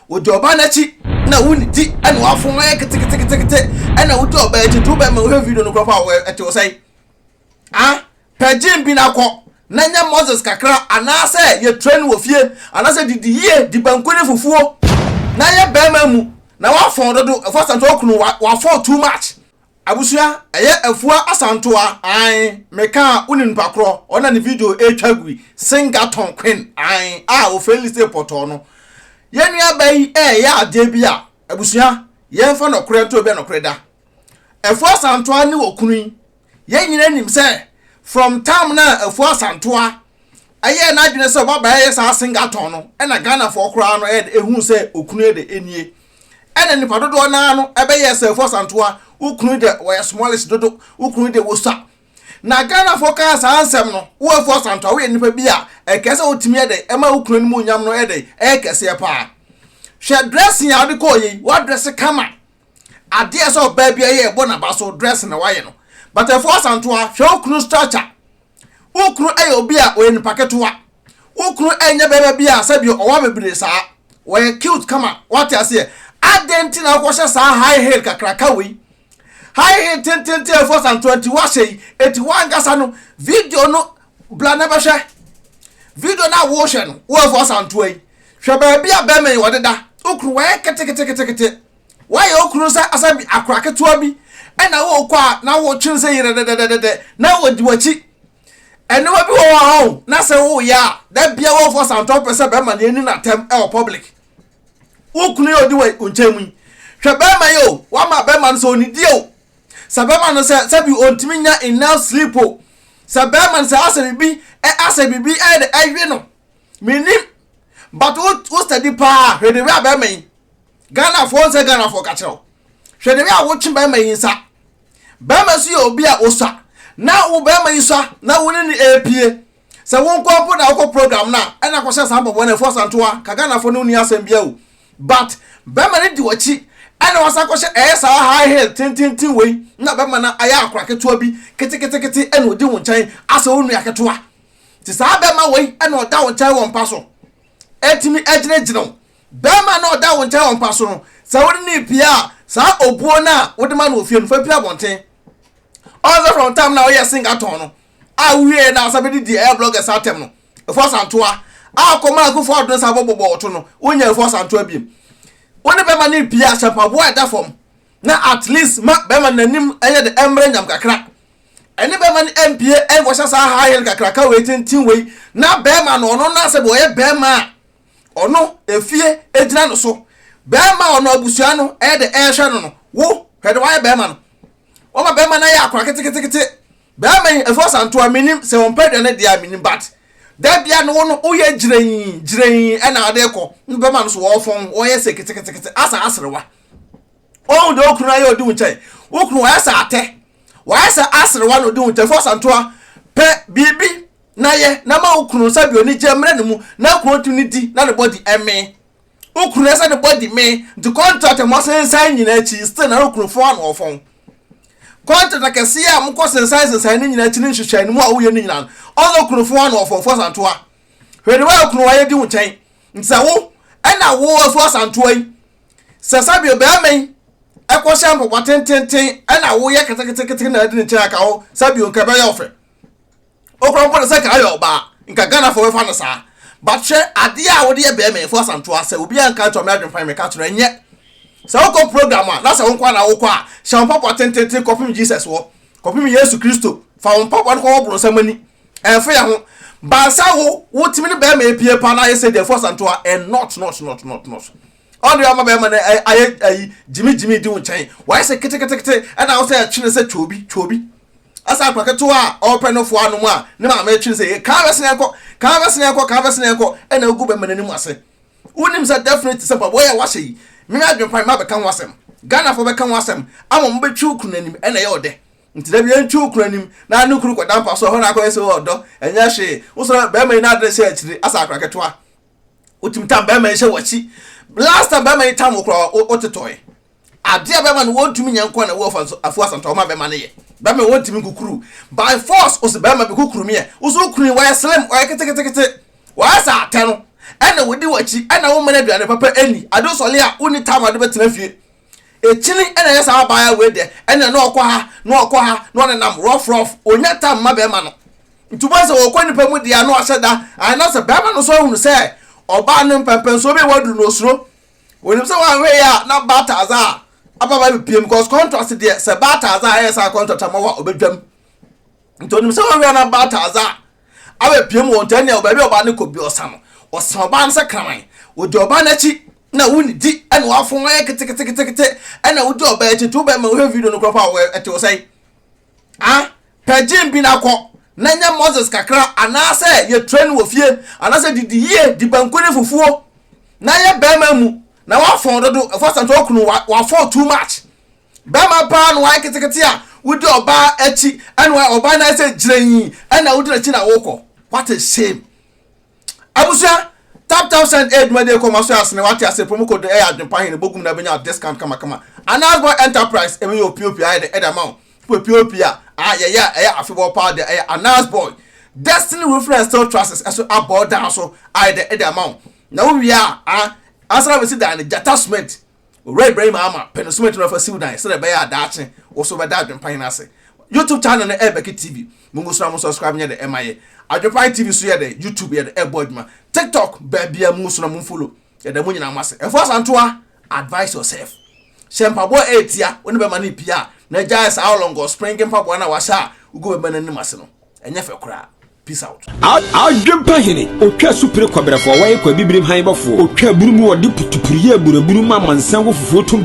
Wodi ɔbaa n'akyi na wo ne ti ɛna wafon ayɛ keteketekete ɛna wodi ɔbaa akyi nti wobɛma wohwɛ video no korɔ pa a ɛte wo sɛn? Ah, pɛ gym bi na kɔ na nyɛ muscles kakra anaasɛ yɛ train wɔ fie anaasɛ didi yie, di banku ne fufuo na yɛ bɛrima mu na wafɔn dodo. Ɛfɔ Asantewa kunu wafɔn too much. Abusua, ɛyɛ Afua Asantewa, ae, meka a wonim nipa korɔ, ɔna ne video ɛretwa gui, Singaton Queen, ae, a ofɛ liste pɔtɔɔ no. Yɛn nuaba yi ɛɛyɛ adeɛ bi a, abusua, yɛmfa nɔkorɛ nto obi a nɔkorɛ da. Afua Asantewa ne okunu yi, yɛn nyinaa nim sɛ from time na Afua Asantewa ɛyɛ n'adwene sɛ ɔba bɛyɛ saa singaton no, ɛna Ghanafoɔ koraa no ɛyɛ ehu sɛ okunu yɛ de enie. Ɛna nipa dodoɔ naa no ɛbɛyɛ sɛ Afua Asantewa wo kunu de wɔyɛ smallish dodo, wo kunu de wosua. Na Ghanafoɔ kaa saa nsɛm no, wo Afua Asantewa woyɛ nipa bi a ɛkɛ sɛ wotumi yɛ dɛ ɛma wo kunu anim onyam no yɛ dɛ ɛyɛ kɛseɛ paa. Hwɛ dressing a wode kɔɔ yei, wadress kama. Adeɛ sɛ ɔbaa bi ɛyɛ ɛbɔ n'aba so dressing na wayɛ no. But Afua Asantewa, hwɛ wo kunu structure. Wo kunu ɛyɛ obi a ɔyɛ nipa ketewa. Wo kunu ɛnyɛ bɛrima bi a sɛbi ɔwɔ bebree saa. Wɔyɛ cute kama, wate aseɛ. Adɛn nti na wokɔhyɛ saa high heel kakraka wei? High heel tententen Afua Asantewa nti wahyɛ yi, eti wankasa no video no bla na bɛhwɛ. Video no a wohwɛ no, wo Afua Asantewa yi, hwɛ baabi a bɛrima yi wɔdeda. Wo kunu wɔyɛ keteketekete. Wayɛ wo kunu sɛ asɛ bi akora ketewa bi ɛna wokɔ a na wotwe sɛ yerɛdɛdɛdɛdɛ na wɔdi w'akyi. Ɛnneɛma bi wɔ hɔ a na sɛ woyɛ a da bia wɔfɔ santɔ pɛ sɛ bɛrima no ani n'atɛm ɛwɔ public. Wo kunu yɛ odi wɔ nkyɛn mu yi, hwɛ bɛrima yi o, wama bɛrima no sɛ onidi o, sɛ bɛrima no sɛ sɛbi ontumi nya enough sleep o, sɛ bɛrima no sɛ asɛ bibi ɛ asɛ bibi ɛyɛ de ɛwe no menim, but wo study paa, hwɛ de wɛ a bɛrima yi Ghanafoɔ nsɛ Ghanafoɔ ka kyerɛ wo. Hwɛ de wɛ a wotwe bɛrima yi nsa. Bɛrima nso yɛ obi a osua na wo bɛrima yi sua na wo ne ne epie. Sɛ wo nko mpo na wokɔ program no a ɛna kɔhyɛ saa mpaboa no Afua Asantewa ka Ghanafoɔ ne wo ni asɛm bia o. But bɛrima no di w'akyi ɛna wasan kɔhyɛ ɛyɛ saa high heel tententen wei na bɛrima no ayɛ akora ketewa bi ketekete ɛna odi wo nkyɛn asɛ wo nua ketewa. Nti saa bɛrima wei ɛna ɔda wo nkyɛn wɔ mpa so ɛtumi ɛgyinagyina wo. Bɛrima no a ɔda wo nkyɛn wɔ mpa so no, sɛ wode no repia a, saa obuo no a wode ma no wɔ fie no, fa pia abɔnten. Ɔn sɛ from time na woyɛ singaton no a wowie na asa bɛdidi ɛyɛ bloggers atɛm no, Afua Asantewa a kɔma Akufo Addo nsa bɔbɔbɔ wo to no, wonya Afua Asantewa biem. Wo ne bɛrima no repia a, hyɛ mpaboa a ɛda fam na at least ma bɛrima no n'anim ɛnyɛ de ɛmmerɛ nyam kakra. Ɛne bɛrima no ɛmpie ɛnkɔhyɛ saa high heel kakraka wei tenten wei na bɛrima no ɔno na sɛ ɔyɛ bɛrima a ɔno efie egyina no so, bɛrima a ɔno abusua no ɛyɛ de ɛrehwɛ no no, wo hwɛ de wayɛ bɛrima no, wɔma bɛrima no ayɛ akora ketekete. Bɛrima yi Afua Asantewa, menim sɛ wɔn pɛ aduane deɛ a menim, but da bia no wo no woyɛ gyerɛn gyerɛn ɛna ade kɔ no, bɛrima no so wɔfɔn wɔyɛ sɛ ketekete asa aserewa. Wɔn de okunu ayɛ odi wo nkyɛn, wo kunu wɔyɛ sɛ atɛ, wɔayɛ sɛ aserewa na odi wo nkyɛn. Afua Asantewa, pɛ biribi na yɛ na ma wo kunu nsa bi anigye mmerɛ ne mu na kunu ntumi ne di na ne body ɛmee. Wo kunu ɛsɛ ne body mee nti contract a mo asensan nyinaa akyi still na wo kunu fɔn ano ɔfɔn. Contract akɛseɛ a mokɔ sensan sensan ne nyinaa akyi ne nhwehwɛ ne mu a woyɛ ne nyinaa no ɔno kunu fɔn ano ɔfɔn. Afua Asantewa, hwɛ de wa kunu wayɛ di wo nkyɛn nti sɛ wo ɛna wo Afua Asantewa yi sɛ sɛbi bɛrima yi ɛkɔhyɛ mpaboa tententen ɛna woyɛ ketekete na ɛdi ne nkyɛn aka wo sɛbi nka ɛbɛyɛ ɔfɛ. Okura mpo no sɛ nka ayɛ ɔbaa, nka Ghanafoɔ bɛfa no saa. But hwɛ adeɛ a wode yɛ bɛrima yi, Afua Asantewa, sɛ obiara nka nkyerɛ me adwempa meka kyerɛ ɛnyɛ. Sɛ wokɔ program a, na sɛ wo nkoa na wokɔ a, hyɛ wo mpaboa tententen kɔpem Jesus hɔ, kɔpem Yesu Kristo. Fa wo mpaboa no kɔwɔ bronsam ani. Ɛmfa yɛ ho. But sɛ wo, wotumi ne bɛrima yi pie paa na ayɛ sɛ deɛ, Afua Asantewa, ɛ not, not, not, not, not. Ɔno deɛ ɔma bɛrima no ayɛ ayi gyimi gyimi di wo nkyɛn. Wayɛ sɛ ketekete ɛna wo sɛ ɛtwene sɛ twoobi, twoobi. Asa akora ketewa a ɔrepɛ no foa anom a ne maame retwe no sɛ kaa bɛsene ɛnkɔ, kaa bɛsene ɛnkɔ, kaa bɛsene ɛnkɔ, ɛna ogu bɛrima n'anim ase. Wonim sɛ definitely sɛ mpaboa yi a wahyɛ yi, me adwempa mma bɛka ho asɛm. Ghanafoɔ bɛka ho asɛm ama wɔn bɛtwi wo kunu anim ɛna ɛyɛ ɔdɛ. Nti da bi yɛntwi wo kunu anim na ne kunu kɔda mpa so ɛhɔ na akɔyɛ sɛ ɔdɔ ɛnyɛ hwee. Wosɔre bɛrima yi n'adene hyɛ akyiri asa akora ketewa. Wotumi tam bɛrima yi hyɛ w'akyi. Last time bɛrima yi tam wo koraa wotetɔe. Adeɛ a bɛrima no wɔntumi nyɛ nko na wo Afua Asantewa ɔma bɛrima no yɛ. Bɛrima wɔntumi nkukuru. By force ɔsɛ bɛrima bi kukuru miɛ. Wosɛ okunu yi wɔyɛ slim, ɔyɛ ketekete. Wɔayɛ sɛ atɛ no. Ɛna wodi w'akyi, ɛna womma no aduane papa ɛnni. Ade sɔle a, wonni time a wode bɛtena fie. Ekyini ɛna ɛyɛ saa abaayewa wei deɛ, ɛna na ɔkɔ ha, na ɔkɔ ha, na ɔnenam rough rough. Ɔnya time ma bɛrima no. Nti wobɛhu sɛ ɔkɔ nnipa mu deɛ a na wahyɛ da. Ae na sɛ bɛrima no nso ahunu sɛ ɔbaa no mpɛmpɛnsoɔ bi a waduru no ɔsuro. Onim sɛ wanhwɛ yie a na Baltasar aba ba bɛpiem because contract deɛ sɛ Baltasar ɛyɛ saa contract ama wo a ɔbɛdwam. Nti onim sɛ wanhwɛ a na Baltasar abɛpiem wɔ nti ɛnneɛ baabi a ɔbaa no kɔ bi ɔsa no. Ɔsa ɔbaa no sɛ kraman. Ɔdi ɔbaa no akyi na wonnidi ɛna wafon ayɛ keteketekete ɛna wodi ɔbaa akyi nti wobɛma wohwɛ video no koraa po a ɛte wo sɛn? Ah, pɛ gym bi na kɔ na nyɛ muscles kakra anaasɛ yɛ train wɔ fie anaasɛ didi yie, di banku ne fufuo na yɛ bɛrima mu na wafɔn dodo. Ɛfɔ sɛ nti okunu wafɔn too much. Bɛrima paa na wayɛ ketekete a wodi ɔbaa akyi ɛna ɔbaa na ayɛ sɛ gyerɛnyi ɛna wodi n'akyi na wokɔ. What a shame. Abusua, Tap Tap Send ɛyɛ dwumadie kɔ ma so asene wate ase promo code ɛyɛ adwempa hene bogum na bɛnya discount kamakama. Anasboy Enterprise ɛmi yɛ POP ayɛ de ɛde ama wo. POP a a yɛyɛ a ɛyɛ afebɔɔ paa de ɛyɛ Anasboy. Destiny Roofing and Steel Trusses ɛso abɔ dan so ayɛ de ɛde ama wo. Na wo wie a a ansana bɛsi dan no Gyata Cement Owura Ibrahim Ama pɛ no cement no fa siw dan sɛdeɛ ɛbɛyɛ a daakye wo so bɛda Adwempa Hene ase. YouTube channel no ɛyɛ Becky TV. Mungu so na mo subscribe nyɛ dɛ ɛma yɛ. Adwempa Hene TV so yɛ dɛ YouTube yɛ dɛ ɛbɔ adwuma. TikTok baabia mungu so na mo follow. Yɛda mo nyinaa mo ase. Ɛfo Asantoa advise yourself. Hyɛ mpaboa a ɛtia wo ne bɛma no pia a na gyae saa ɔlɔngɔ spring mpaboa no a wahyɛ a wogu bɛma no anim ase no. Ɛnyɛ fɛ koraa. Peace out. Adwempa hene, otwa supire kɔbrɛfoɔ, wɔyɛ kɔ abibirim han bɔfoɔ, otwa abunu mu ɔde putupuru yɛ aburabunu ma amansan wɔ fufuo tom.